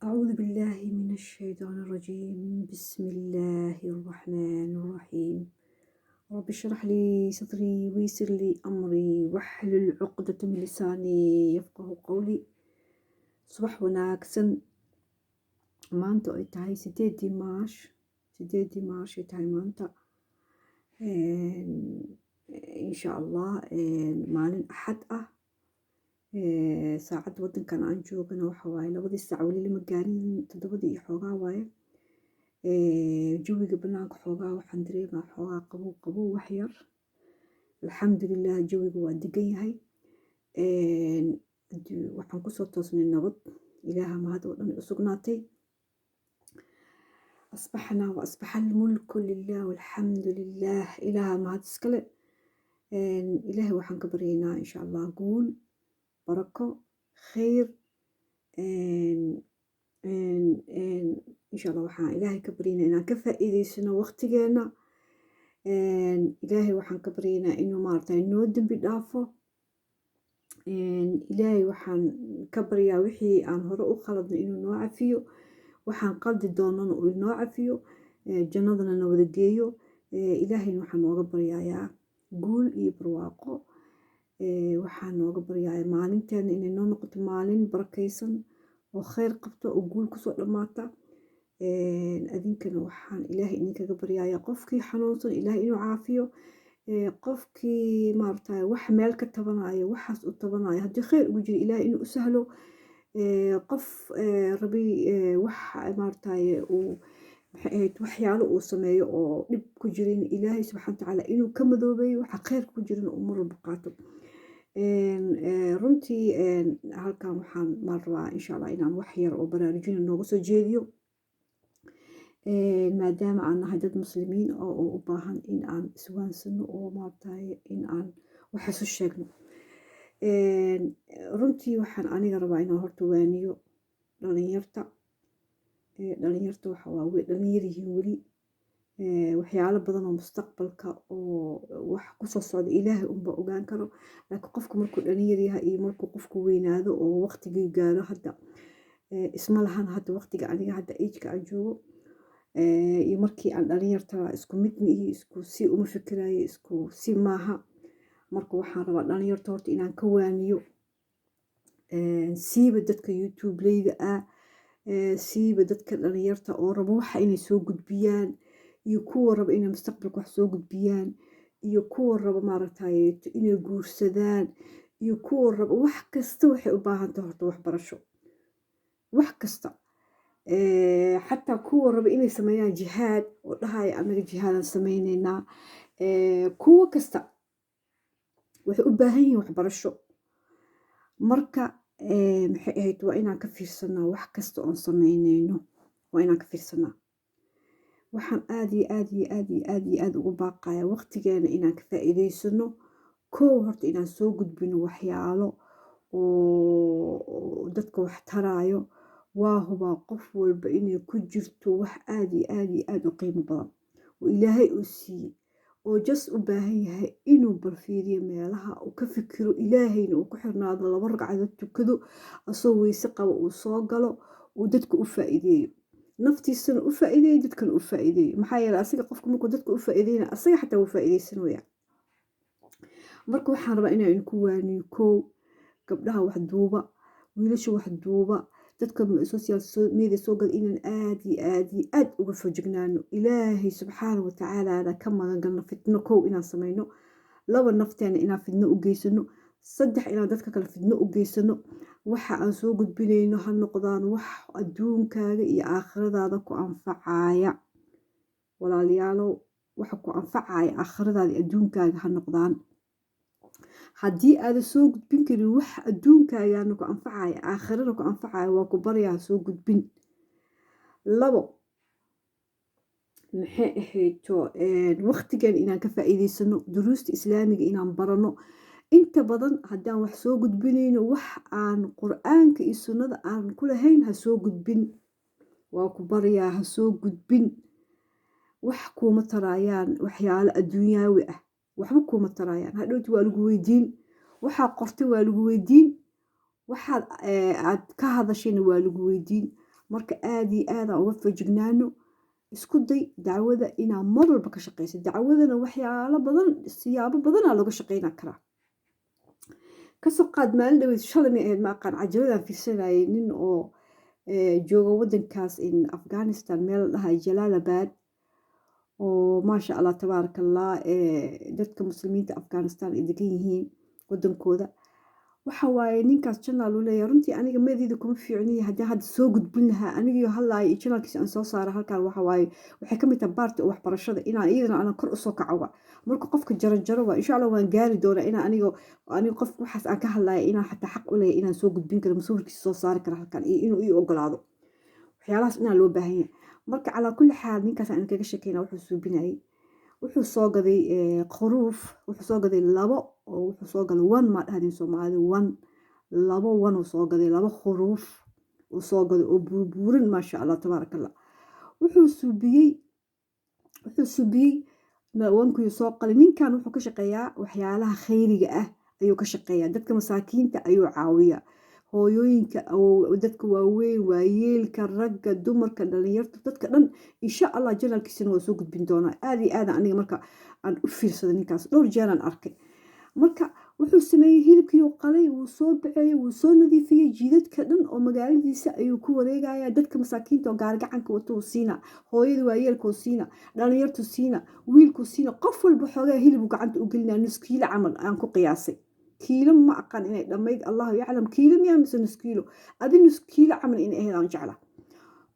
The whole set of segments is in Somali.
أعوذ بالله من الشيطان الرجيم. بسم الله الرحمن الرحيم. رب اشرح لي صدري ويسر لي أمري واحلل عقدة من لساني يفقه قولي. Subax wanaagsan. Maanta ay tahay 8-dii Maash, 8-dii Maash ay tahay maanta, insha Allah, maalin Axad ah. Saacadda waddankan aan joogana waxa waaye 2-dii saac, weli lama gaarin, 7-dii iyo xoogaa waaye. Jawiga banaanka xoogaa waxaan dareemaa xoogaa qabow qabow wax yar. Alxamdulilah, jawiga waa degan yahay. Waxaan kusoo toosnay nabad. Ilaaha mahad oo dhan u sugnaatay. أصبحنا وأصبح الملك لله والحمد لله. Ilaaha mahad iskale. Ilaahay waxaan ka baryaynaa, insha Allah, guul, barako, khayr. Insha Allah, waxaan Ilaahay ka baryaynaa inaan ka faa'iidaysano waqtigeena. Ilaahay waxaan ka baryaynaa inuu maaragtay noo dembi dhaafo. Ilaahay waxaan ka baryaa wixii aan hore u qaladnay inuu noo cafiyo, waxaan qaldi doonana uu inoo cafiyo, jannadana na wada geeyo. Ilaahayna waxaan nooga baryayaa guul iyo barwaaqo. Waxaan nooga baryayaa maalinteena inay noo noqoto maalin barakaysan oo khayr qabto oo guul kusoo dhammaata. Adinkana waxaan Ilaahay idinkaga baryayaa qofkii xanuunsan Ilaahay inuu caafiyo, qofkii maaragtay wax meel ka tabanayo, waxaas u tabanayo haddii khayr ugu jiro Ilaahay inuu u sahlo, qof rabay wax maaragtay uu, maxay ahayd, waxyaalo uu sameeyo oo dhib ku jirin, Ilaahay subxaana watacaala inuu ka madoobeeyo, waxa khayrka ku jirin uu mar walba qaato. Runtii halkan waxaan maan rabaa, insha Allah, inaan wax yar oo baraarujina nooga soo jeediyo, maadaama aan nahay dad Muslimiin oo u baahan in aan iswaansano oo maaragtay in aan wax isu sheegno. Runtii waxaan aniga rabaa inaan horta waaniyo dhalinyarta. Dhalinyarta waxa waa way dhalinyar yihiin weli. Waxyaalo badan oo mustaqbalka oo wax kusoo socda Ilaahay unba ogaan karo, laakiin qofku markuu dhalinyar yahay iyo markuu qofku weynaado oo waqtigii gaaro hadda isma lahan. Hadda waqtiga aniga hadda age-ka aan joogo iyo markii aan dhalinyarta isku mid ma ihi, isku si uma fikirayo, isku si maaha. Marka waxaan rabaa dhalinyarta horta inaan ka waaniyo, siiba dadka YouTube-leyda ah, siiba dadka dhalinyarta oo rabo waxa inay soo gudbiyaan, iyo kuwa raba inay mustaqbalka wax soo gudbiyaan, iyo kuwa raba maaragtay inay guursadaan, iyo kuwa raba wax kasta. Waxay u baahan tahay horta waxbarasho, wax kasta. Xataa kuwa raba inay sameeyaan jihaad oo dhahaya anaga jihaadaan sameyneynaa, kuwa kasta waxay u baahan yihiin waxbarasho. Marka maxay ahayd, waa inaan ka fiirsanaa wax kasta oon sameyneyno, waa inaan ka fiirsanaa. Waxaan aad iyo aad iyo aad iyo aad iyo aad ugu baaqaya waqtigeena inaan ka faa'iidaysano. Kow, horta inaan soo gudbino waxyaalo oo dadka wax taraayo. Waa hubaa qof walba inay ku jirto wax aad iyo aad iyo aad u qiimo badan oo Ilaahay uu siiyey, oo just u baahan yahay inuu balfiiriyo meelaha uu ka fikiro, Ilaahayna uu ku xirnaado, laba ragcadood tukado, asoo weyse qabo uu soo galo, uu dadka u faa'iideeyo, naftiisana u faa'iideeyo, dadkana u faa'iideeyo. Maxaa yeelay, asiga qofka markuu dadka u faa'iideyna, asaga xataa wuu faa'iideysanaya. Marka waxaan rabaa inaan idinku waaniyo: kow, gabdhaha wax duuba, wiilasha wax duuba, dadka social media soo gala, inaan aad iyo aad iyo aad uga fojignaano, Ilaahay subxaana watacaala ka magan galno fitno. Kow, inaan sameyno. Laba, nafteena inaan fitno u geysano. Saddex, inaan dadka kale fitno u geysano. Waxa aan soo gudbinayno ha noqdaan wax adduunkaaga iyo aakhiradaada ku anfacaya. Walaalayaalow, waxa ku anfacaya aakhiradaada iyo adduunkaaga ha noqdaan. Haddii aadan soo gudbin karin wax adduunkaagana ku anfacaya, aakhirana ku anfacaya, waa ku baryaa, soo gudbin. Labo, maxay ahayto, waqtigan inaan ka faa'iidaysano duruusta Islaamiga inaan barano. Inta badan haddaan wax soo gudbinayno, wax aan Qur-aanka iyo sunnada aan ku lahayn ha soo gudbin. Waa ku baryaa, ha soo gudbin. Wax kuuma taraayaan waxyaalo adduunyaawi ah, waxba kuuma taraayaan. Hadhowti waa lagu weydiin waxaa qortay, waa lagu weydiin waxaad aad ka hadashayna, waa lagu weydiin. Marka aad iyo aad aan uga feejignaano. Isku day dacwada inaa mar walba ka shaqeysid. Dacwadana waxyaalo badan, siyaabo badanaa looga shaqeyna karaa. Kasoo qaad maalin dhaweyd, shalay may ahayd, ma aqaan, cajaladaan fiirsanayay nin oo jooga wadankaas in Afghanistan, meel la dhahay Jalalabad, oo maasha Allah tabaaraka Allah, dadka Muslimiinta Afghanistan ay degan yihiin wadankooda. Waxa waaye ninkaas channel uu leeyahay. Runtii aniga meediida kuma fiicniya. Haddii hadda soo gudbin lahaa anigio hadlaaya iyo channelkiisa aan soo saara halkan, waxa waaye waxay ka mid tahay baarti oo waxbarashada inaan iyadana aanan kor usoo kacoba. Marka qofka jaranjaro waa, insha Allah waan gaari doonaa inaan anigo qof waxaas aan ka hadlaya inaan xataa xaq u leeyahay inaan soo gudbin karo, masawirkiisa soo saari karo halkan iyo inuu ii ogolaado. Waxyaalahaas inaan loo baahan yahay. Marka calaa kulli xaal, ninkaas aan kaga sheekeyna wuxuu suubinayay, wuxuu soo gaday khuruuf, wuxuu soo gaday labo oo wuxuu soo gaday one, maa dhahdin Soomaalida one, labo one uu soo gaday, labo khuruuf uu soo gaday oo buurbuuran, maasha Allah tabaaraka Allah. Wuxuu suubiyey wankii soo qalay. Ninkan wuxuu ka shaqeeyaa waxyaalaha khayriga ah ayuu ka shaqeeyaa. Dadka masaakiinta ayuu caawiyaa, hooyooyinka, dadka waaweyn, waayeelka, ragga, dumarka, dhalinyarta, dadka dhan. Insha Allah channelkiisana waa soo gudbin doonaa. Aad iyo aad aniga marka aan u fiirsaday ninkaas, dhowr jeeraan arkay. Marka wuxuu sameeyey, hilibkii uu qalay, wuu soo baxeeyey, wuu soo nadiifiyey. Jiidadka dhan oo magaaladiisa ayuu ku wareegaya. Dadka masaakiinta oo gaarigacanka wato uu siina, hooyada waayeelka uu siina, dhalinyartu siina, wiilku siina, qof walba xoogaa hilibuu gacanta u gelinaya. Nus kiilo camal aan ku qiyaasay, kiilo ma aqaan inay dhammayd, Allahu yaclam, kiilo miyaa mise nus kiilo, adi nus kiilo camal inay ahayd aan jecla.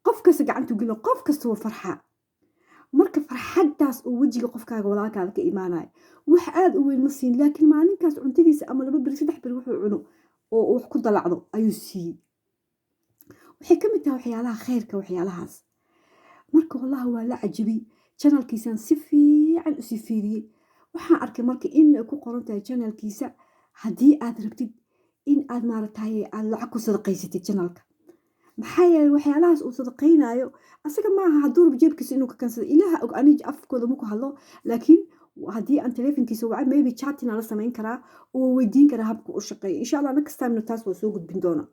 Qof kasta gacanta u gelina, qof kasta wuu farxaa. Marka farxaddaas oo wejiga qofkaaga walaalkaada ka imaanaya, wax aada u weyn ma siin, laakiin maalinkaas cuntadiisa ama 2 beri, 3 beri wuxuu cuno oo wax ku dalacdo ayuu siiyey. Waxay ka mid tahay waxyaalaha khayrka, waxyaalahaas. Marka wallahi waa la cajabay. Channelkiisaan si fiican usii fiiriyey. Waxaan arkay marka in ay ku qoran tahay channelkiisa, haddii aad rabtid in aad maaragtay aad lacag ku sadaqaysatid channelka. Maxaa yeelay, waxyaalahaas uu sadaqaynayo asaga maaha hadduu rabo jeebkiisa inuu ka kansado. Ilaaha og, ani afkooda maku hadlo, laakiin haddii aan telefonkiisa waca, maybe chatting aan la samayn karaa oo weydiin karaa habka u shaqeeya. Insha Allah next time taas waa soo gudbin doona.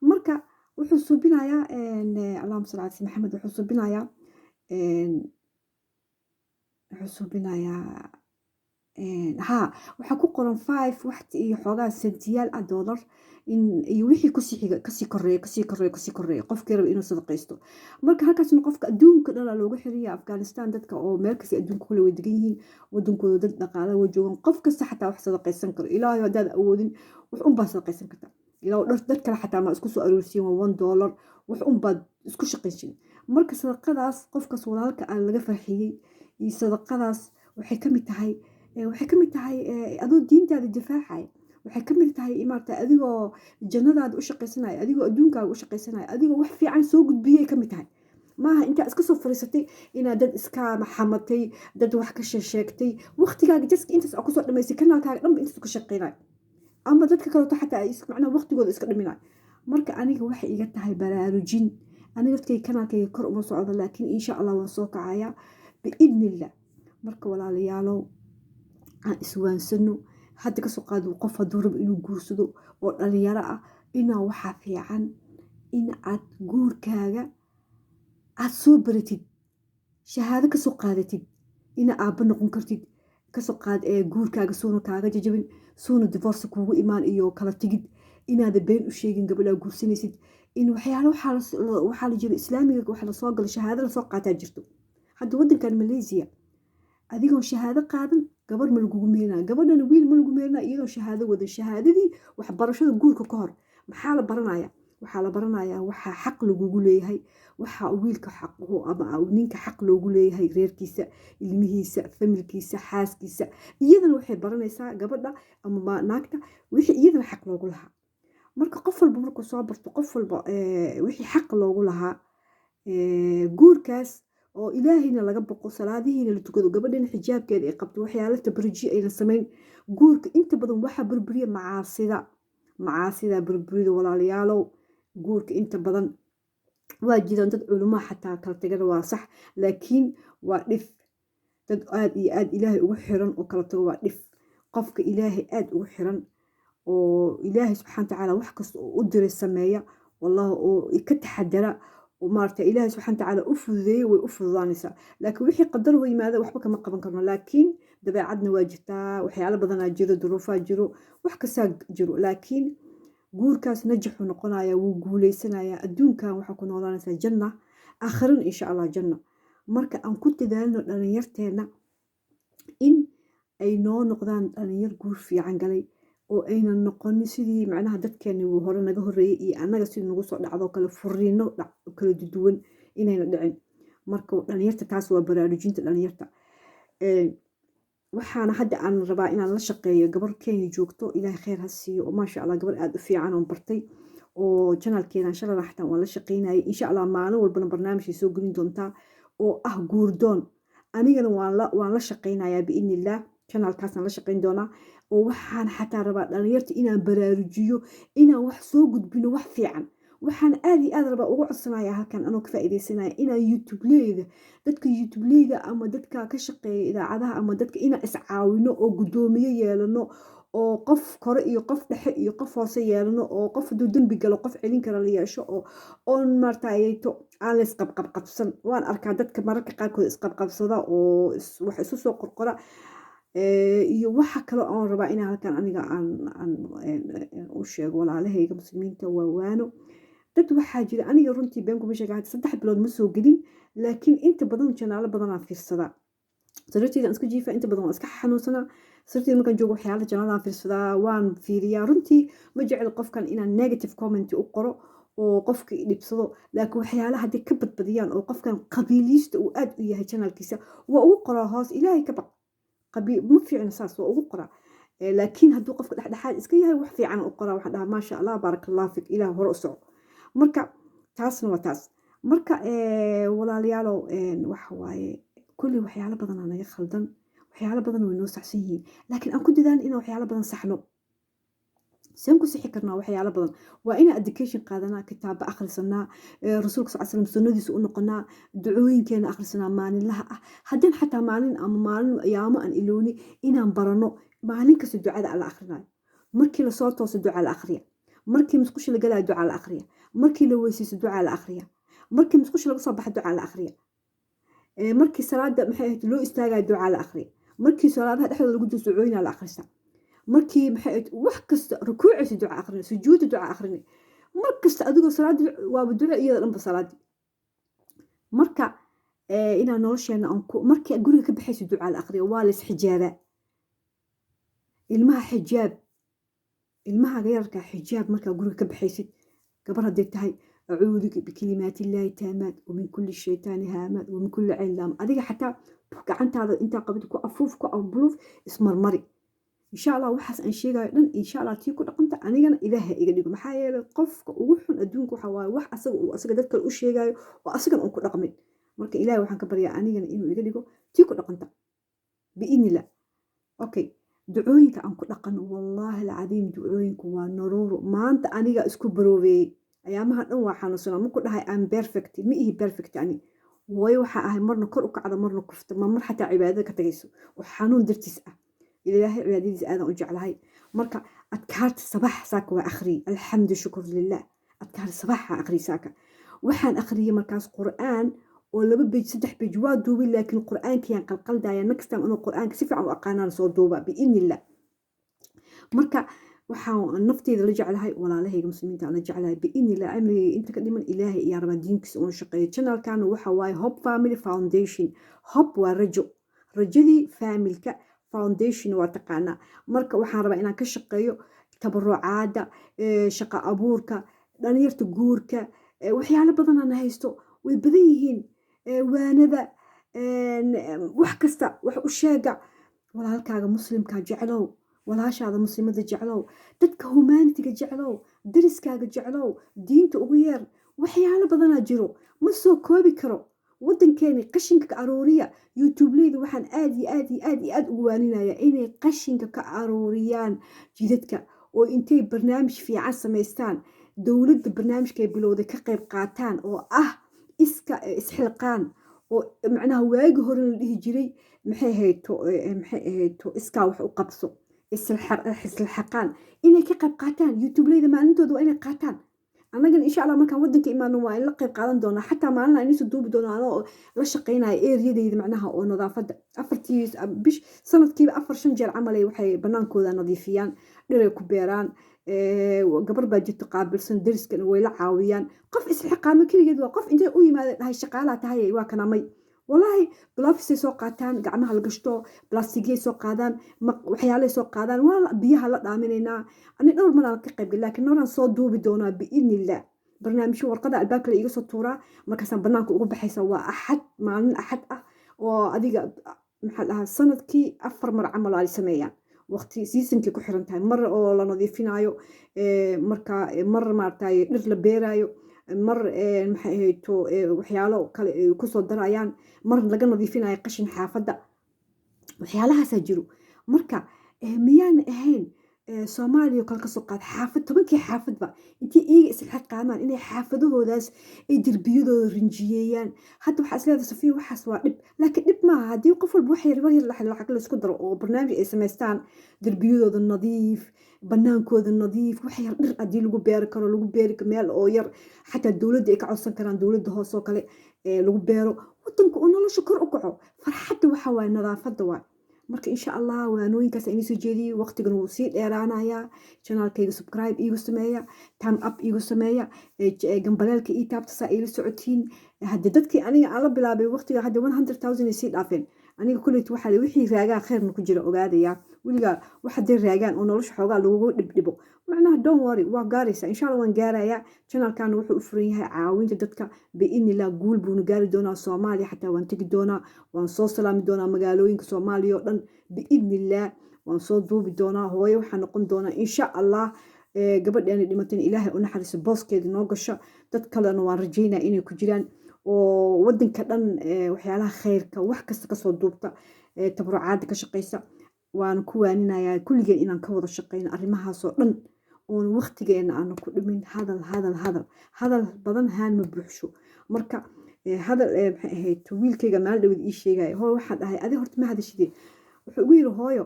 Marka wuxuu suubinayaa, allahuma salli cala Maxamed, wuxuu suubinayaa ha, waxaa ku qoran 5 wax iyo xoogaa sentiyaal ah dollar in iyo wixii kusii xiga, kasii koreeya, kasii koreeya, kasii koreeya, qofkii raba inuu sadaqaysto. Marka halkaasna qofka adduunka dhan looga xiriya. Afghanistan dadka oo meel kasta adduunka kule way degan yihiin, wadankooda dad dhaqaala way joogaan. Qof kasta xataa wax sadaqaysan karo. Ilaahay, haddaad awoodin, wax unbaa sadaqaysan karta. Ilaa dad kale xataa ma isku soo aroorsiin, waa $1, wax unbaad isku shaqaysin. Marka sadaqadaas qofkaas walaalka ah laga farxiyey iyo sadaqadaas waxay ka mid tahay adoo diintaada difaacaya. Waxay ka mid tahay maarata adigoo jannadaada u shaqaysanaya, adigoo adduunkaaga u shaqaysanaya, adigoo wax fiican soo gudbiyay ka mid tahay. Maaha intaa iska soo fariisatay inaad dad iska maxamatay, dad wax ka sheesheegtay, waqtigaaga jaska intaas aa kusoo dhamaysay, kanaalkaaga dhanba intaas ka shaqeynayo, ama dadka kaleeto xataa ay macnaha waqtigooda iska dhiminayo. Marka aniga waxay iga tahay baraarujin. Aniga dadkay kanaalkayga kor uma socdo, laakiin insha Allah waan soo kacayaa biidnillah. Marka walaalayaalow, aan iswaansano. Hadda kasoo qaado qof hadduu rabo inuu guursado oo dhalinyaro ah, inaa waxaa fiican in aad guurkaaga aad soo baratid, shahaado kasoo qaadatid, ina aabba noqon kartid. Kasoo qaad ee guurkaaga suuna kaaga jajabin, suuna divorce kuugu imaan iyo kala tigid, inaada been u sheegin gabadhaa guursanaysid, in waxyaalo waxaa la jiro islaamiga waxa lasoo galo, shahaado lasoo qaataa jirto. Hadda waddankan Malaysia adigoon shahaado qaadan gabar ma lagugu meerinaya, gabadhana wiil ma lagu meerinaya iyadoon shahaado wadan, shahaadadii waxbarashada guurka ka hor. Maxaa la baranayaa? Waxaa la baranayaa waxaa xaq lagugu leeyahay, waxaa wiilka xaq ama ninka xaq loogu leeyahay reerkiisa, ilmihiisa, familkiisa, xaaskiisa. Iyadana waxay baranaysaa gabadha ama naagta wixii iyadana xaq loogu lahaa. Marka qof walba markuu soo barto, qof walba wixii xaq loogu lahaa guurkaas, oo Ilaahayna laga boqo, salaadihiina la tukado, gabadhina xijaabkeeda ay qabto, waxyaala tabrijiyo ayna samayn. Guurka inta badan waxaa burburiya macaasida, macaasida burburida, walaalayaalow. Guurka inta badan waa jiraan dad culumaa xataa kala tagana, waa sax, laakiin waa dhif. Dad aad iyo aad Ilaahay ugu xiran oo kala tago waa dhif. Qofka Ilaahay aad ugu xiran oo Ilaahay subxaana watacaala wax kasta oo u diray sameeya, wallahi, oo ka taxadara. Oo maarata Ilaahay subxana watacaala u fududeeyey, way u fududaanaysaa. Laakiin wixii qadar u yimaada waxba kama qaban karno. Laakiin dabeecadna waa jirtaa, waxyaalo badanaa jiro, duruufaa jiro, wax kastaa jiro. Laakiin guurkaas najaxuu noqonaya, wuu guuleysanayaa. Adduunkan waxaa ku noolaanaysaa janna, aakhirin insha Allah janna. Marka aan ku dadaalno dhalinyarteena in ay noo noqdaan dhalinyar guur fiican galay, oo aynan noqonin sidii macnaha dadkeeni hore naga horreeyey iyo annaga sidii nagu soo dhacdoo kale, furiino kala duwan inayna dhicin. Marka dhalinyarta taas waa baraarujinta dhalinyarta. Waxaana hadda aan rabaa inaan la shaqeeyo gabar Kenya joogto, Ilaahay kheyr ha siiyo, oo maasha Allah gabar aada u fiican oon bartay, oo channelkeedan shalana xataa waan la shaqeynayay. Insha Allah maalin walbana barnaamijay soo gelin doontaa oo ah guurdoon. Anigana waan la shaqeynayaa biidni Illah, channelkaasaan la shaqeyn doonaa. Oo waxaan xataa rabaa dhalinyarta inaan baraarujiyo, inaan wax soo gudbino, wax fiican. Waxaan aad iyo aad rabaa ugu codsanaya halkan anoo ka faa'iidaysanaya inaan YouTubeleyda, dadka YouTubeleyda ama dadka ka shaqeeya idaacadaha ama dadka, inaan iscaawino oo guddoomiye yeelano, oo qof kore iyo qof dhexe iyo qof hoose yeelano, oo qof hadduu dembi galo qof celin kara la yeesho, oo oon maartayto aan la isqabqabqabsan. Waan arkaa dadka mararka qaarkood isqabqabsada oo wax isu soo qorqora. Iyo waxa kale oon rabaa inaan halkan aniga aan u sheego walaalahayga Muslimiinta waa waano. Dad waxaa jira, aniga runtii been kuma sheega, hadda 3 bilood ma soo gelin, laakiin inta badan channelo badanaan fiirsadaa. Sariirteyda aan iska jiifa, inta badan waan iska xanuunsanaa. Sariirteyda markaan joogo waxyaala channeladaan fiirsadaa, waan fiiriyaa. Runtii ma jecel qofkan inaan negative comment u qoro oo qofka dhibsado, laakiin waxyaalaha hadday ka badbadiyaan oo qofkan qabiiliista uu aad u yahay channelkiisa, waa ugu qoraa hoos: "Ilaahay ka baq, ma fiicna saas." Waa ugu qoraa. Laakiin hadduu qofka dhexdhexaad iska yahay, wax fiican u qoraa. Waxaan dhahaa: "Maasha Allah, baaraka Allah fik, Ilaah hore u soco." Marka taasna waa taas. Marka walaalayaalow, waxa waaye kulli waxyaalo badanaa naga khaldan, waxyaalo badan way noo saxsan yihiin, laakiin aan ku dadaalno inaan waxyaalo badan saxno. Seen ku sixi karnaa waxyaalo badan? Waa inaan education qaadanaa, kitaaba akhrisanaa, Rasuulka sal slam sunnadiisa u noqonaa, ducooyinkeena akhrisanaa maalinlaha ah. Haddaan xataa maalin ama maalin ayaamo aan ilooni, inaan barano maalin kasta ducada alla akhrinayo. Markii lasoo tooso duca la akhriya, markii musqusha la galaayo duca la akhriya, markii la weysayso duca la akhriya, markii musqusha laga soo baxa duca la akhriya, markii salaada maxay ahayd loo istaagayo duca la akhriya, markii salaadaha dhexdooda lagu jiro ducooyinaa la akhrista, markii maxay ahayd wax kasta, rukuucaysa duca akhrina, sujuudda duca akhrina, mar kasta adigoo salaada waaba duco iyada dhanba salaadii. Marka inaan nolosheena aan ku markii guriga ka baxayso duca la akhriya. Waa la isxijaabaa. Ilmaha xijaab, ilmaha yararka xijaab. Markaa guriga ka baxaysid, gabar hadday tahay: "أعوذ بكلمات الله التامات ومن كل شيطان هامات ومن كل عين لام." Adiga xataa gacantaada intaa qabid ku afuuf, ku abuluuf, ismarmari insha Allah. Waxaas aan sheegayo dhan insha Allah tii ku dhaqanta anigana Ilaaha iga dhigo. Maxaa yeelay qofka ugu xun adduunka waxa waaye wax asaga uu asaga dad kale u sheegayo oo asagan uun ku dhaqmin. Marka Ilahay waxaan ka baryaa anigana inuu iga dhigo tii ku dhaqanta biidnillah. Okay, ducooyinka aan ku dhaqano, wallaahi alcadiim, ducooyinku waa naruuro. Maanta aniga isku baroobeeyey, ayaamaha dhan waa xanuunsanaa. Ma ku dhahay I'm perfect, ma ihi perfect ani. Waayo waxaa ahay marna kor u kacda, marna kufta, ma mar xataa cibaadada ka tagayso oo xanuun dartiis ah. Ilaahay cibaadadiisa aadan u jeclahay. Marka adkaarta sabax saaka waa akhriyey, alxamdu shukr lilah. Adkaar sabaxa akhriyey saaka. Waxaan akhriyey markaas Qur'aan oo 2 page, 3 page waa duubay, laakiin Qur'aankiyaan qalqaldaya. Next time anuu Qur'aanka si fiican u aqaanaan soo duuba biidnillah. Marka waxaan nafteyda la jeclahay, walaalahayga Muslimiinta la jeclahay, biidnillah cimrigayga inta ka dhiman Ilaahay ayaa rabaa diinkiisa uuna shaqeeyo. Channelkan waxa waaye Hope Family Foundation. Hope waa rajo, rajadii familyka. Foundation waa taqaanaa. Marka waxaan rabaa inaan ka shaqeeyo tabarucaada, shaqo abuurka dhalinyarta, guurka, waxyaalo badanaan haysto, way badan yihiin, waanada, wax kasta wax u sheega. Walaalkaaga Muslimka jeclow, walaashaada Muslimada jeclow, dadka humanityga jeclow, dariskaaga jeclow, diinta ugu yeer. Waxyaalo badanaa jiro, ma soo koobi karo. Waddankeeni qashinka ka aruuriya. YouTubeleyda waxaan aad iyo aad iyo aad iyo aad ugu waaninaya inay qashinka ka aruuriyaan jidadka, oo intay barnaamij fiican samaystaan, dowladda barnaamijkay bilowday ka qayb qaataan, oo ah iska isxilqaan, oo macnaha waagi hore la dhihi jiray maxay ahayto iskaa wax u qabso, islxaqaan, inay ka qayb qaataan. YouTubeleyda maalintooda waa inay qaataan. Annagana, insha Allah, markaan waddanka imaano waa in la qayb qaadan doonaa. Xataa maalin aan isu duubi doonaa anoo la shaqeynaya area-dayda, macnaha oo nadaafadda. Afartii bish, sanadkiiba afar shan jeer camal ay waxay banaankooda nadiifiyaan, dhiray ku beeraan. Gabar baa jirto qaabilsan, dariskana way la caawiyaan. Qof isxiqaamo keligeed waa qof intay u yimaadeen dhahay, "Shaqaalaa tahay?" Waa kanamay wallaahi. Gloves-ay soo qaataan, gacmaha la gashto, blastigyay soo qaadaan, waxyaalay soo qaadaan, waa biyaha la dhaaminaynaa. Ani dhowr maraan ka qayb, laakiin maraan soo duubi doonaa biidnillah barnaamijyo. Warqada albaabka la iiga soo tuuraa, markaasaan banaanka uga baxaysa. Waa Axad, maalin Axad ah oo adiga, maxaa dhahaa, sanadkii 4 mar camal ay sameeyaan. Waqti season-kay ku xiran tahay, mar oo la nadiifinaayo, marka mar maaragtay dhir la beeraayo, mar, maxay ahayto, waxyaalo kale ay kusoo darayaan, mar laga nadiifinayo qashin xaafadda. Waxyaalahaasaa jiro. Marka miyaan ahayn Soomaaliya oo kale kasoo qaad, xaafad 10-kii xaafadba intii iyaga isxilqaamaan inay xaafadahoodaas ay derbiyadooda rinjiyeeyaan? Hadda waxaa isleedahay, "Safiya, waxaas waa dhib," laakiin dhib maaha haddii qof walba wax yar yar lacag laysku daro oo barnaamij ay samaystaan. Derbiyadooda nadiif, banaankooda nadiif, wax yar dhir haddii lagu beeri karo, lagu beeri meel oo yar, xataa dowladda ay ka codsan karaan, dowladda hoose oo kale lagu beero, wadanka uu nolosha kor u kaco. Farxadda waxa waaye nadaafadda waay. Marka, insha Allah, waanooyinkaas inii soo jeediyey. Waqtigan wuu sii dheeraanayaa. Channel-kayga subscribe iigu sameeya, thumb up iigu sameeya, gambaleelka ii taabta saa iila socotiin. Hadde dadkii aniga aan la bilaabay waqtiga hadda 100,000 ay sii dhaafeen. Aniga kulleyt waxaa wixii raagaa khayrna ku jira ogaadaya. Weligaa wax hadday raagaan oo nolosha xoogaa lagugu dhibdhibo, macnaha don't worry, waa gaaraysaa, insha Allah, waan gaarayaa. Channel-kan wuxuu u furan yahay caawinta dadka. Biidnillah guul buuna gaari doonaa. Soomaaliya xataa waan tegi doonaa, waan soo salaami doonaa magaalooyinka Soomaaliya oo dhan biidnillah. Waan soo duubi doonaa. Hooyo waxaa noqon doonaa, insha Allah, gabadheena dhimatayna Ilaahay u naxariiso, booskeeda noo gasho. Dad kalena waan rajaynaya inay ku jiraan oo wadanka dhan waxyaalaha khayrka wax kasta kasoo duubta, tabarucaada ka shaqaysa. Waan ku waaninayaa kulligeen inaan ka wada shaqeyno arrimahaasoo dhan, oon waqtigeena aanu ku dhimin hadal, hadal, hadal. Hadal badan haan ma buuxsho. Marka hadal, maxay ahayd, wiilkayga maalin dhawed ii sheegaya, "Hooyo," waxaan dhahay, "adi horta ma hadashidee?" Wuxuu igu yiri, "Hooyo,"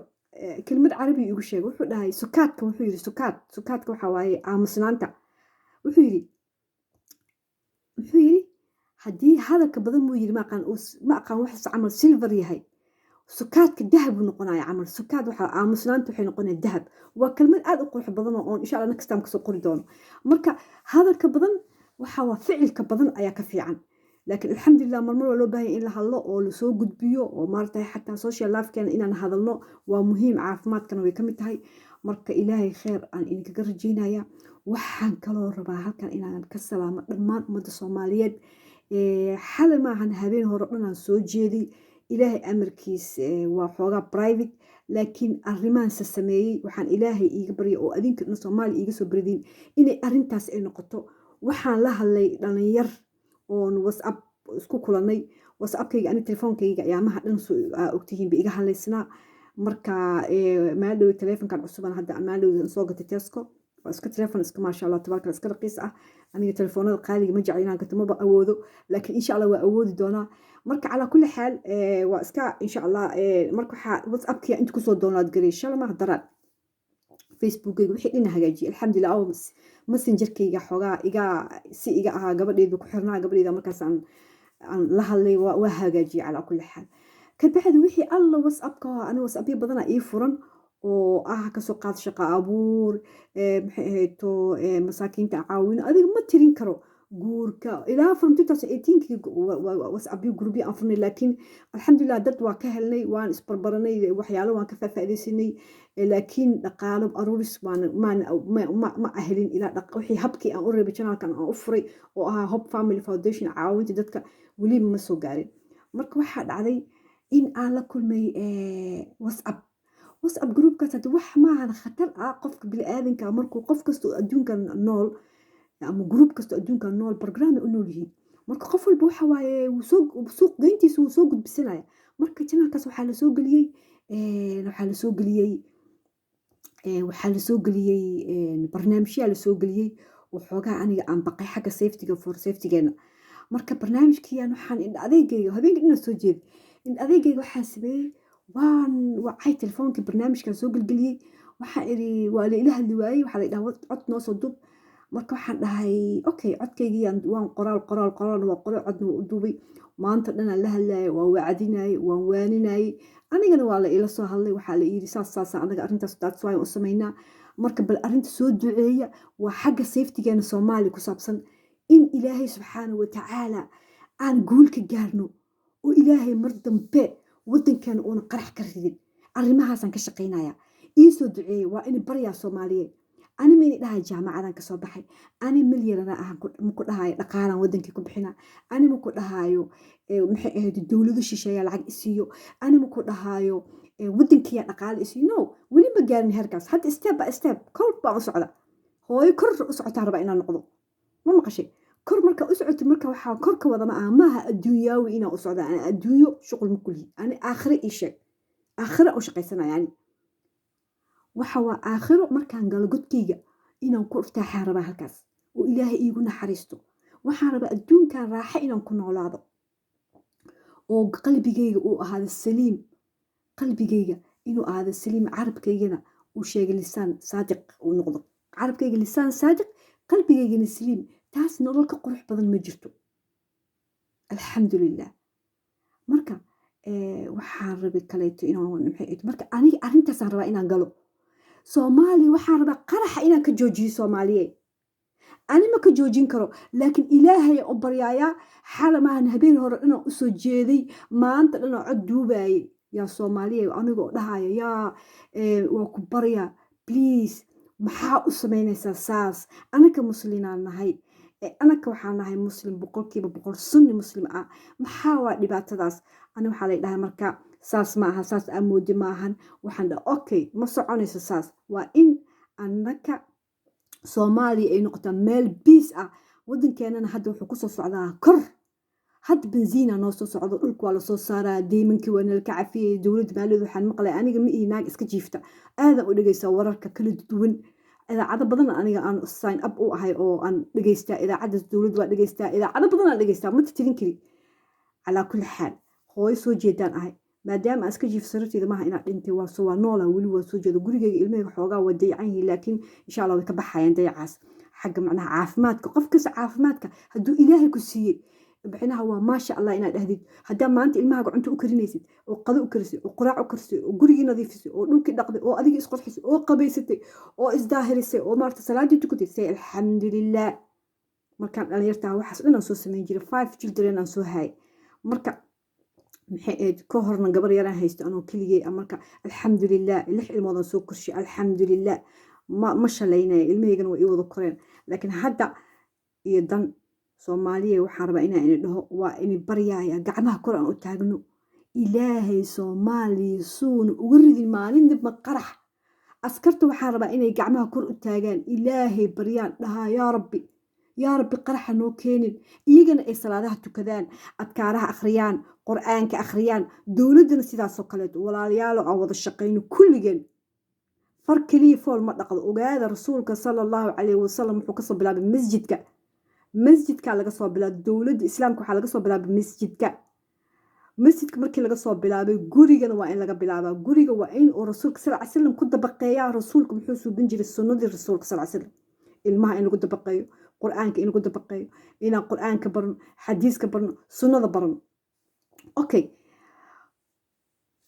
kelmad Carabi igu sheegay. Wuxuu dhahay sukaadka, wuxuu yiri sukaad. Sukaadka waxaa waaye aamusnaanta. Wuxuu yiri, muxuu yiri, haddii hadalka badan, muu yiri, ma aqaan, ma aqaan, waxaas camal silver yahay, sukaadka dahab buu noqonaya camal. Sukaad waxaa aamusnaanta waxay noqonaya dahab. Waa kelmad aad u qurux badan oo oon, insha Allah, next time kasoo qori doono. Marka hadalka badan waxa waa ficilka badan ayaa ka fiican. Laakiin alxamdulilah, marmar waa loo baahanya in la hadlo oo lasoo gudbiyo oo maaragtay xataa social life-keena inaan hadalno waa muhiim, caafimaadkana way ka mid tahay. Marka Ilaahay kheer aan idinkaga rajaynaya. Waxaan kaloo rabaa halkan inaan ka salaamo dhammaan ummadda Soomaaliyeed. Xalay maahan, habeen hore dhan aan soo jeeday. Ilaahay amarkiis, waa xoogaa private, laakiin arrimahanse sameeyey. Waxaan Ilaahay iiga barya oo adinka dhan Soomaaliya iiga soo bardiin inay arrintaas ay noqoto. Waxaan la hadlay dhalinyar oon WhatsApp isku kulanay. WhatsAppkayga, ani telefoonkayga ayaamaha dhan ogtihiin ba iga hadlaysnaa. Marka maaldhow telefonkan cusuban hadda maaldhow soo gatay Tesco, waa iska telefon iska, maasha Allah tabaaraka, iska raqiis ah. Aniga telefoonada qaaliga ma jecla inaan gato, maba awoodo, laakiin insha Allah waa awoodi doonaa. Marka calaa kulli xaal, waa iska, insha Allah. Marka waxaa WhatsAppkiya inta kusoo download garay shalama daraad, Facebookayga wixii dhina hagaajiyay, alxamdulilah. Aw Messengerkayga xoogaa iga si iga ahaa, gabadheedu ku xirnaa, gabadheeda markaas aan la hadlay, waa hagaajiyay calaa kulli xaal. Kabacdi wixii alla WhatsAppka, ani WhatsAppyo badana ii furan oo ah kasoo qaad shaqo abuur, maxay ahayto, masaakiinta caawino, adiga ma tirin karo, guurka, ilaa from 2018kii WhatsAppyo group-yo aan furnay. Laakiin alxamdulilah, dad waa ka helnay, waan isbarbaranay, waxyaalo waan ka faafaaidaysanay, laakiin dhaqaalo aruuris waan ma ahelin ilaa wixii habkii aan u reebay channel-kan aan u furay oo ahaa Hope Family Foundation, caawinta dadka, weli ma soo gaarin. Marka waxaa dhacday in aan la kulmay WhatsApp group-kaas. Hadda wax maahan khatar ah. Qofka biniaadanka markuu qof kasta oo adduunkan nool ama group kasta adduunkan nool program ay u nool yihiin. Marka qof walba waxa waaye wuu soo suuq geyntiisa wuu soo gudbisanaya. Marka channel-kaas waxaa lasoo geliyey barnaamijyaa lasoo geliyey. Waxoogaa aniga aan baqay xagga safety-ga, for safety-geena. Marka barnaamijkiyaan waxaan indha adeygayga habeenka dhan soo jeeday, indha adeygayga waxaan sameeyey, waan wacay telefoonkii, barnaamijkan soo gelgeliyey. Waxaan iri, waa la ila hadli waayey. Waxaa la dhaha, "Cod noo soo dub." Marka waxaan dhahay, okay, codkaygii waan qoraal qoraal qoraal, waa qoray, codna waa u duubay. Maanta dhanaan la hadlayay, waan wacdinayay, waan waaninayay. Anigana waa la ila soo hadlay. Waxaa la yidhi, saas saasa anaga arrintaas, that's why u samaynaa. Marka bal arrinta soo duceeya, waa xagga safetygeena Soomaaliya ku saabsan, in Ilaahay subxaana wa tacaala aan guul ka gaarno oo Ilaahay mar dambe waddankeena uuna qarax ka ridin. Arrimahaasaan ka shaqaynaya, iisoo duceeya, waa ini baryaa, Soomaaliyeed. Ani mayna dhahay jaamacadan kasoo baxay, ani milyarana ahan maku dhahayo, dhaqaalaan wadankii ku bixina. Ani maku dhahaayo, maxay ahayd, dowlado shisheeya lacag isiiyo. Ani maku dhahaayo wadankiya dhaqaale isiiyo. No, weli ma gaarin heerkaas. Hadda step by step kor baan u socda. Hooyo kor u socotaan rabaa inaan noqdo. Ma maqashay? Kor marka u socotid, marka waxaa kor ka wada ma aha, maaha adduunyaawi inaan u socda. Ani adduunyo shuqul ma kulihi. Ani aakhire ii sheeg, aakhire u shaqaysanaya. Ani waxa waa aakhiro markaan galo godkayga inaan ku irtaaxaan rabaa halkaas oo Ilaahay iigu naxariisto. Waxaan rabaa adduunkan raaxo inaan ku noolaado oo qalbigayga uu ahaado saliim, qalbigayga inuu ahaado saliim, carabkaygana uu sheegay lisaan saadiq uu noqdo, carabkayga lisaan saadiq, qalbigaygana saliim. Taas nolol ka qurux badan ma jirto, alxamdulilah. Marka waxaan rabay kaleeto inaan, maxay, marka aniga arrintaasaan rabaa inaan galo Soomaaliya. Waxaan rabaa qaraxa inaan ka joojiyo Soomaaliyeed. Ani ma ka joojin karo, laakiin Ilaahay u baryaayaa. Xalamaahan habeen hore dhanaan usoo jeeday, maanta dhanoo cod duubaayay. Yaa Soomaaliya, anigoo dhahaya, yaa waa ku baryaa, please, maxaa u samaynaysaa saas? Anaka muslinaan nahay, anaka waxaan nahay Muslim 100% Sunni Muslim ah. Maxaa waa dhibaatadaas? Ani waxaa lay dhahay, marka saas ma aha, saas aa moodi ma ahan. Waxaan dhaha, okay, ma soconayso saas. Waa in annaka Soomaaliya ay noqotaa meel peace ah. Waddankeenana hadda wuxuu kusoo socdaa kor. Hadda benziina noo soo socdo, dhulka waa lasoo saaraa, deymankii waa nala ka cafiyey dowladda maaliyaed. Waxaan maqlay, aniga ma ihi naag iska jiifta, aadan u dhegeysaa wararka kala duwan. Idaacado badan aniga aan sign up u ahay oo aan dhegeystaa. Idaacadda dowladda waa dhegeystaa, idaacado badan aan dhegeystaa, ma tirin kari. Calaa kulli xaal, hooyo soo jeedaan ahay. Maadaama aan iska jiifo sararteeda, maaha inaan dhintay. Waa soo, waa noolaa weli, waa soo jeeda. Gurigeyga ilmahayga xoogaa waa dayacan yihiin, laakiin insha Allah way ka baxayaan dayacaas. Xagga macnaha caafimaadka, qof kasta caafimaadka hadduu Ilaahay ku siiyey, bixinaha waa maasha Allah inaad dhahdid. Haddaa maanta ilmahaaga cunto u karinaysid oo qado u karisay oo quraac u karisay oo gurigii nadiifisay oo dhulkii dhaqday oo adigii isqurxisay oo qabaysatay oo isdaahirisay oo maarata salaadii tukatay, say alxamdulilah. Markaan dhalinyartaa waxaas dhan aan soo samayn jiray, five children aan soo haayay. Marka maxay ahayd, ka horna gabar yaraan haysto anoo keligay. Marka alxamdulilah, lix ilmood aan soo korshay, alxamdulilah. Ma shalaynaya, ilmahaygana waa ii wada koreen. Laakiin hadda iyo dan Soomaaliya waxaan rabaa inaan ini dhaho, waa ini baryaaya, gacmaha kor aan u taagno Ilaahay Soomaaliya suuna uga ridin maalin dibma qarax. Askarta waxaan rabaa inay gacmaha kor u taagaan, Ilaahay baryaan, dhahaa, yaa Rabbi, yaa Rabbi, qaraxa noo keenin. Iyagana ay salaadaha tukadaan, adkaaraha akhriyaan, Qur-aanka akhriyaan. Dowladdana sidaasoo kaleeto. Walaalayaalo, aan wada shaqayno kulligeen. Far keliya fool ma dhaqdo, ogaada. Rasuulka sala Allahu calayhi wasalam wuxuu kasoo bilaabay masjidka. Masjidkaa laga soo bilaabay dowladda Islaamka, waxaa laga soo bilaabay masjidka. Masjidka markii laga soo bilaabay, gurigana waa in laga bilaabaa. Guriga waa in uu rasuulka sal ly slam ku dabaqeeyaa. Rasuulka muxuu suubin jiray? Sunnadii rasuulka sal ly slam ilmaha in lagu dabaqeeyo, Qur-aanka in lagu dabaqeeyo, inaan Qur-aanka barno, xadiiska barno, sunnada barno. Okay,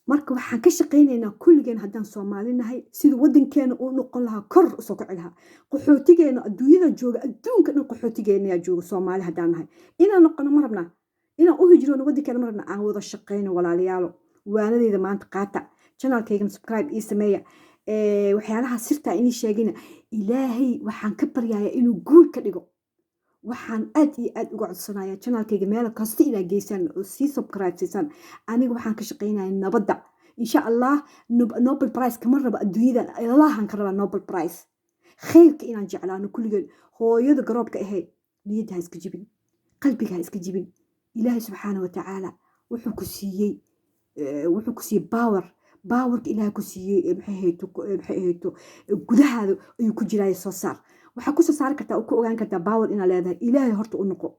marka waxaan ka shaqaynaynaa kulligeen haddaan Soomaali nahay siduu waddankeena uu noqon lahaa, kor usoo kici lahaa. Qaxootigeena adduunyada jooga, adduunka dhan qaxootigeena jooga. Soomaali haddaan nahay, inaan noqono ma rabnaa? Inaan u hijroono waddankeena ma rabnaa? Aan wada shaqayno, walaalayaalo. Waanadeyda maanta qaata, channelkaygana subscribe ii sameeya. Waxyaalaha sirtaa inii sheegina, Ilaahay waxaan ka baryayaa inuu guul ka dhigo. Waxaan aad iyo aad uga codsanaya channelkayga meel kasta inaad geysaan oo sii subscribe siisaan. Aniga waxaan ka shaqaynaya nabadda, insha Allah. Nobel Prize kama rabo adduunyadan, Allahan ka rabaa Nobel Prize. Khayrka inaan jeclaano kulligeen. Hooyada garoobka ahayd, niyadda ha iska jibin, qalbiga ha iska jibin. Ilaahay subxaana wa tacaala wuxuu ku siiyey, wuxuu ku siiyey power. Powerka Ilaahay ku siiyey, maxay ahayto, gudahaada ayuu ku jiraya. Soo saar. Waxaa kusoo saari kartaa oo ku ogaan kartaa power inaad leedahay, Ilaahay horta u noqo.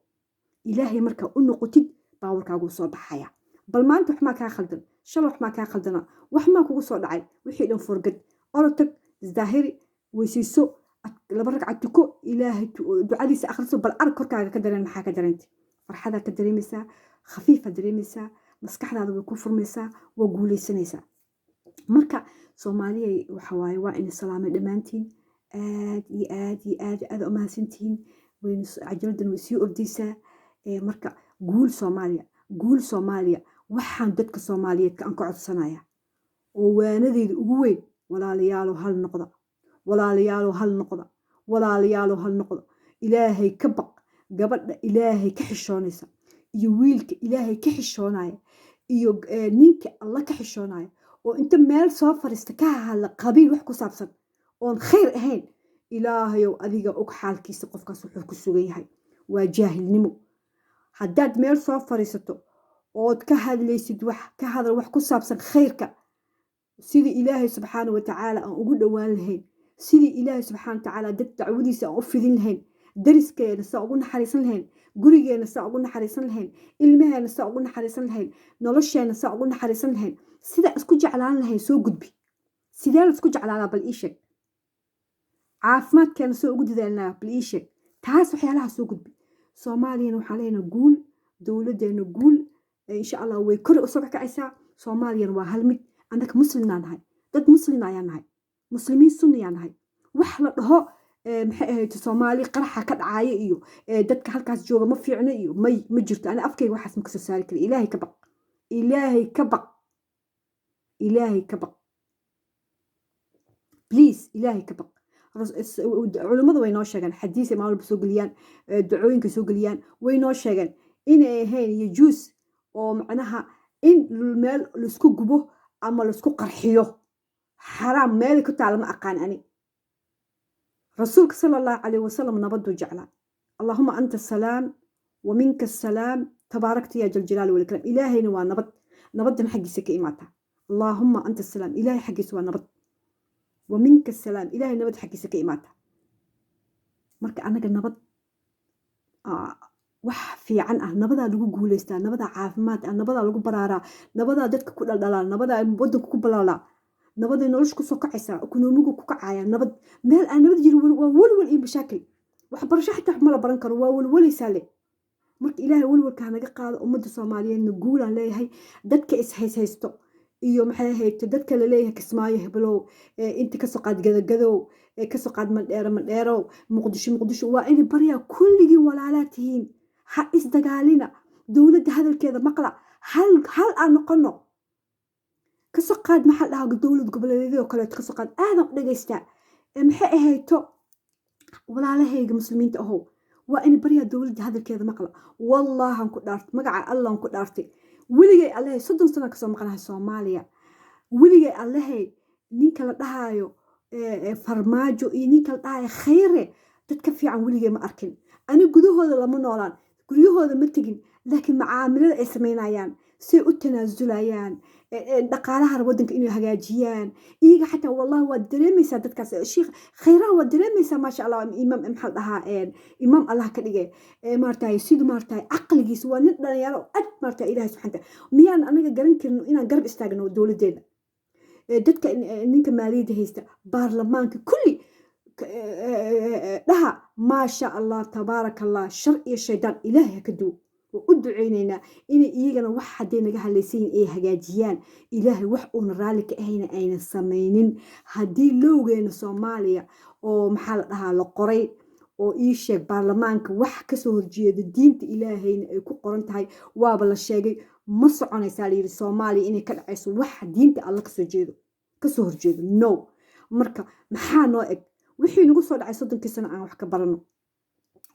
Ilaahay markaa u noqotid, powerkaaguu soo baxaya. Bal maanta wax maa kaa khaldan, shalay wax maa kaa khaldana, wax maa kugu soo dhacay, wixii dhan forget. Orotag, isdaahiri, weysayso. Laba ragcad tuko, Ilaahay ducadiisa akhriso, bal arag korkaaga ka dareen. Maxaa ka dareentay? Farxadaa ka dareemaysaa, khafiifaad dareemaysaa, maskaxdaada way ku furmaysaa, waa guuleysanaysaa. Marka Soomaaliya waxa waaye, waa ina salaamay dhammaantiin, aad iyo aad iyo aad aad u mahadsantihiin. Waynu cajaladan way sii ordaysaa. Marka guul Soomaaliya, guul Soomaaliya. Waxaan dadka Soomaaliyeedka aan ka codsanaya oo waanadeyda ugu weyn: walaalayaalow, hal noqda. Walaalayaalow, hal noqda. Walaalayaalow, hal noqda. Ilaahay ka baq. Gabadha Ilaahay ka xishoonaysa iyo wiilka Ilaahay ka xishoonaya iyo ninka Alla ka xishoonaya oo inta meel soo fariista ka hadla qabiil wax ku saabsan oon khayr ahayn, Ilaahayow adiga og xaalkiisa. Qofkaas wuxuu ku sugan yahay waa jaahilnimo. Haddaad meel soo fariisato ood ka hadlaysid, wax ka hadal wax ku saabsan khayrka, sidii Ilaahay subxaana wa tacaala aan ugu dhowaan lahayn, sidii Ilaahay subxaana wa tacaala dad dacwadiisa aan u fidin lahayn, dariskeena saa ugu naxariisan lahayn, gurigeena saa ugu naxariisan lahayn, ilmaheena saa ugu naxariisan lahayn, nolosheena saa ugu naxariisan lahayn, sidaa isku jeclaan lahayn soo gudbi. Sidee la isku jeclaadaa? Bal ii sheeg. Caafimaadkeena soo ugu dadaalnaa? Bal ii sheeg. Taas waxyaalaha soo gudbi. Soomaaliyana waxaan leenahay guul, dowladeena guul, insha Allah way kori usoo kacaysaa. Soomaaliyana waa hal mid. Annaka muslimnaa nahay, dad muslim ayaa nahay, muslimiin sunniyaa nahay. Wax la dhaho maxay ahayd, Soomaali qaraxa ka dhacaya iyo dadka halkaas jooga ma fiicno iyo may, ma jirto. Ani afkayga waxaas ma kasoo saari kara. Ilaahay ka baq, Ilaahay ka baq, Ilaahay ka baq, please, Ilaahay ka baq. Culimmadu way noo sheegeen, xadiisay maalin walba soo geliyaan, ducooyinka soo geliyaan, way noo sheegeen inay ahayn yajuus oo macnaha in meel laisku gubo ama laisku qarxiyo xaraam. Meel ku taala ma aqaan ani. Rasuulka sala Allahu calayh wasalam nabaduu jeclaa. Allahuma anta asalaam wa minka asalaam, tabaarakta yaa jaljalaali walikraam. Ilaahayna waa nabad, nabaddan xaggiisa ka imaataa. Allaahuma anta asalaam, Ilaahay xaggiisa waa nabad, wa minka asalaam, Ilaahay nabad xaggiisa ka imaataa. Marka annaga nabad wax fiican ah, nabadaa lagu guuleystaa, nabadaa caafimaad ah, nabadaa lagu baraaraa, nabadaa dadka ku dhaldhalaa, nabadaa wadanka ku balaalaa, nabaday nolosha kusoo kacaysaa, economy-gu ku kacaya. Nabad meel aan nabad jirin waa walwal iyo mashaakil. Waxbarasho xitaa ma la baran karo, waa walwalaysaa le. Marka Ilaahay walwalka hanaga qaado. Ummadda Soomaaliyeedna guulaan leeyahay. Dadka ishayshaysto iyo maxay ahayd, dadka laleeyahay Kismaayo heblow, inta kasoo qaad Gadagadow, kasoo qaad Mandheero Mandheerow, Muqdisho Muqdisho, waa inay baryaa. Kulligiin walaalaa tihiin, ha isdagaalina. Dowladda hadalkeeda maqla, hal hal aan noqono. Kasoo qaad, maxaa dhahaa, dowlad goboleedyadoo kaleeto kasoo qaad, aadan u dhegaystaa. Maxay ahayto, walaalahayga muslimiinta ahow, waa inay baryaa, dowladda hadalkeeda maqla. Wallaahan ku dhaartay, magaca Allaan ku dhaartay, weligay Allahay 30 sano kasoo maqnahay Soomaaliya, weligay Allahay ninka la dhahaayo Farmaajo iyo ninka la dhahaayo Khayre dad ka fiican weligay ma arkin. Ani gudahooda lama noolaan, guryahooda ma tegin, laakiin macaamilada ay samaynayaan, say u tanaasulayaan, dhaqaalaha waddanka inay hagaajiyaan iyaga xataa, wallahi waad dareemaysaa dadkaas. Sheikh Khayraha waad dareemaysaa, maasha Allah, imaam, maxaa la dhahaa, imaam Allah ka dhige, maaragtay, siduu maaragtay caqligiisa, waa nin dhalinyaro aad maaragtay. Ilahay subxaana miyaan anaga garan karin inaan garab istaagno dowladdeena? Dadka ninka maaliyadda haysta, baarlamaanka, kulli dhaha maasha Allah, tabaaraka Allah. Shar iyo shaydaan Ilaahay ha ka duwo. Waa u duceyneynaa inay iyagana wax hadday naga hadlaysan yihin ay hagaajiyaan, Ilaahay wax uuna raalli ka ahayna ayna samaynin. Haddii lowgeena Soomaaliya oo maxaa la dhahaa la qoray oo ii sheeg baarlamaanka wax kasoo horjeeda diinta Ilaahayna ay ku qoran tahay, waaba la sheegay, ma soconaysaa layidhi Soomaaliya inay ka dhacayso wax diinta Alla kasoo jeedo, kasoo horjeedo, no. Marka maxaa noo eg? Wixii nagu soo dhacay 30-kii sano aan wax ka barano.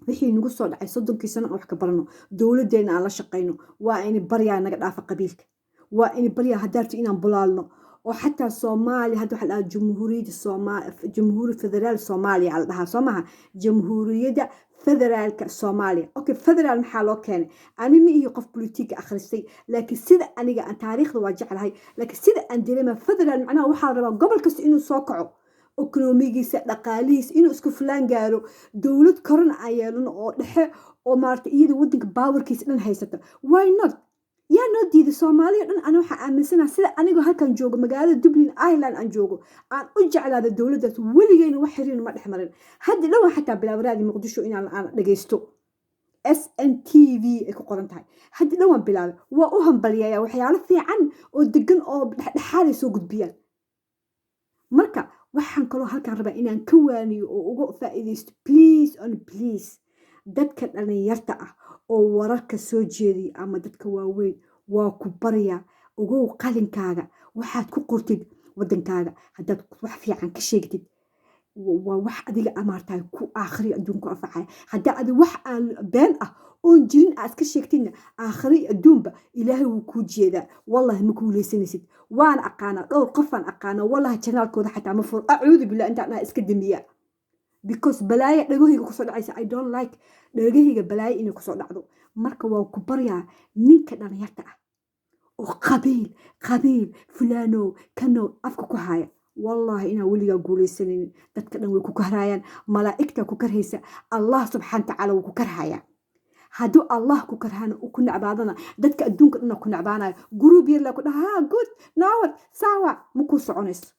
Wixii nagu soo dhacay 30-kii sano aan wax ka barano. Dowladdeena aan la shaqayno. Waa in baryaa naga dhaafa qabiilka. Waa in baryaa haddaarto inaan bulaalno oo xataa Soomaaliya hadda waxaa la dhahaa Jamhuuriyadda Sooma, Jamhuuri Federaal Soomaaliya la dhahaa, soo maha? Jamhuuriyadda Federaalka Soomaaliya. Okay, federaal maxaa loo keenay? Ani ma ihi qof bolitiga akhristay, laakiin sida aniga aan taariikhda waa jeclahay, laakiin sida aan dareema, federaal macnaha waxaa la rabaa gobol kasta inuu soo kaco, economy-giisa, dhaqaalihiisa inuu isku fulaan gaaro, dowlad korona aan yeelano oo dhexe oo maarata iyada wadanka power-kiisa dhan haysata. Why not? Yaa noo diiday Soomaaliya dhan? Ana waxaa aaminsanaha, sida anigoo halkan joogo, magaalada Dublin, Ireland aan joogo, aan u jeclaada dowladdaas. Weligeyna wax xiriir ma dhex marin. Hadda dhan waa xataa bilaab Raadi Muqdisho inaan aan dhagaysto. SNTV ay ku qoran tahay. Hadda dhan waan bilaabay, waa u hambalyeeyaa. Waxyaalo fiican oo degan oo dhexdhexaaday soo gudbiyaan. Marka waxaan kaloo halkan rabaa inaan ka waaniyo oo uga faa'iidaysto, please and please, dadka dhalinyarta ah oo wararka soo jeediya ama dadka waaweyn, waa ku baryaa, ogow qalinkaaga waxaad ku qortid waddankaaga. Haddaad wax fiican ka sheegtid, waa wax adiga amaartahay ku aakhri adduunku anfacaya. Haddaa adi wax aan been ah oon jirin aad ka sheegtidna, aakhri adduunba Ilaahay wuu kuu jeedaa. Wallahi ma kuuleysanaysid. Waan aqaanaa, dhowr qofaan aqaanaa. Wallahi channelkooda xataa ma furo. Acuudu billah intaan dhaha iska damiya, because balaaya dhagahayga kusoo dhacaysa. I don't like dhagahayga balaayo inay kusoo dhacdo. Marka waa ku baryaa, ninka dhalinyarta ah oo qabiil qabiil, fulaano kano afka ku haya, wallahi inaan weligaa guuleysanaynin. Dadka dhan way ku karhayaan, malaa'igta ku karhaysa, Allah subxaana tacaala wuu ku karhayaa. Hadduu Allah ku karhana, ku necbaadana, dadka adduunka dhana ku necbaanayo. Group yar laa ku dhaha, ha good nawad sawa, ma kuu soconayso.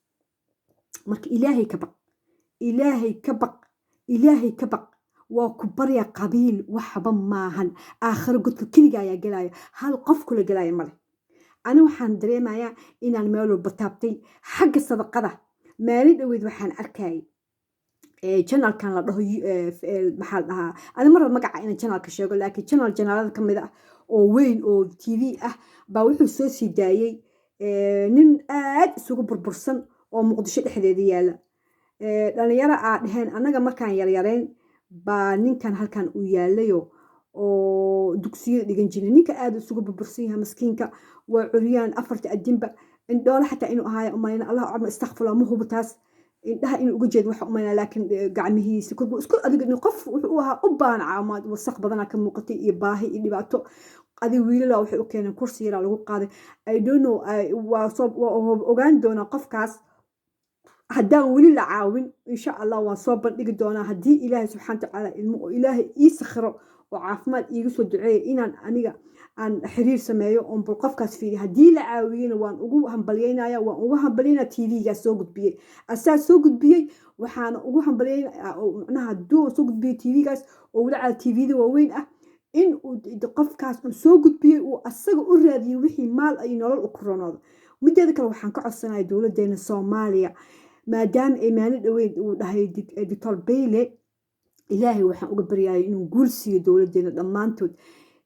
Marka Ilaahay ka baq, Ilaahay ka baq, Ilaahay ka baq. Waa ku barya, qabiil waxba maahan. Aakhiro godka keliga ayaa gelaya, hal qof kula gelaya male. Ani waxaan dareemayaa inaan meel walba taabtay. Xagga sadaqada, maalin dhoweed waxaan arkayay channelkan la dhaho, maxaa la dhahaa, ani marba magaca inaan channelka sheego, laakiin channel channelada ka mid ah oo weyn oo TV ah baa wuxuu soo sii daayey nin aad isugu burbursan oo Muqdisho dhexdeeda yaala. Dhalinyaro aa dheheen, annaga markaan yaryarayn baa ninkan halkan uu yaalayo oo dugsiyada dhigan jiray. Ninka aad isugu burbursan yahay, maskiinka waa curyaan, afarta adinba, indhoole xataa inuu ahaayo umayna, Allah aclam, istakfurlah, ma hubo taas. Indhaha inuu uga jeedo waxa umayna, laakiin gacmihiisa isku adiga qof wuxuu u ahaa u baahan caawimaad. Wasaq badanaa ka muuqatay iyo baahi iyo dhibaato. Adiga wiilala waxay u keeneen kursi yaraa lagu qaaday. I don't know, waa soo waa ogaan doonaa qofkaas. Haddaan weli la caawin, insha Allah waan soo bandhigi doonaa, haddii Ilaahay subxaana watacaala ilmo oo Ilaahay ii sakhiro oo caafimaad iiga soo duceeya, inaan aniga aan xiriir sameeyo oon bal qofkaas fiiriyo. Haddii la caawiyena, waan ugu hambalyeynaya, waan ugu hambalyeynaya TV-gaas soo gudbiyey, asaa soo gudbiyey. Waxaana ugu hambalyeynaya, macnaha, hadduu soo gudbiyey TV-gaas oo weli cala TV-da waaweyn ah, in uu qofkaas uu soo gudbiyey, uu asaga u raadiyey wixii maal ay nolol u koronoodo. Mideeda kale, waxaan ka codsanaya dowladeena Soomaaliya, maadaama ay maalin dhoweyd uu dhahay Doctor Bayle, Ilaahay waxaan uga baryayay inuu guul siiyo dowladeena dhammaantood,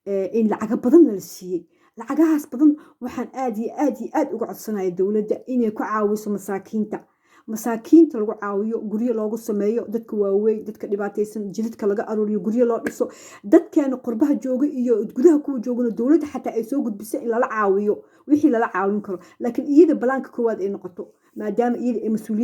in lacago badanna la siiyey. Lacagahaas badan waxaan aad iyo aad iyo aad uga codsanaya dowladda inay ku caawiso masaakiinta. Masaakiinta lagu caawiyo, guryo loogu sameeyo dadka waaweyn, dadka dhibaataysan, jidadka laga aruuriyo, guryo loo dhiso. Dadkeena qurbaha jooga iyo gudaha kuwa joogana, dowladda xataa ay soo gudbiso in lala caawiyo wixii lala caawin karo, laakiin iyada balaanka koowaad ay noqoto, maadaama iyada ay mas-uuliyad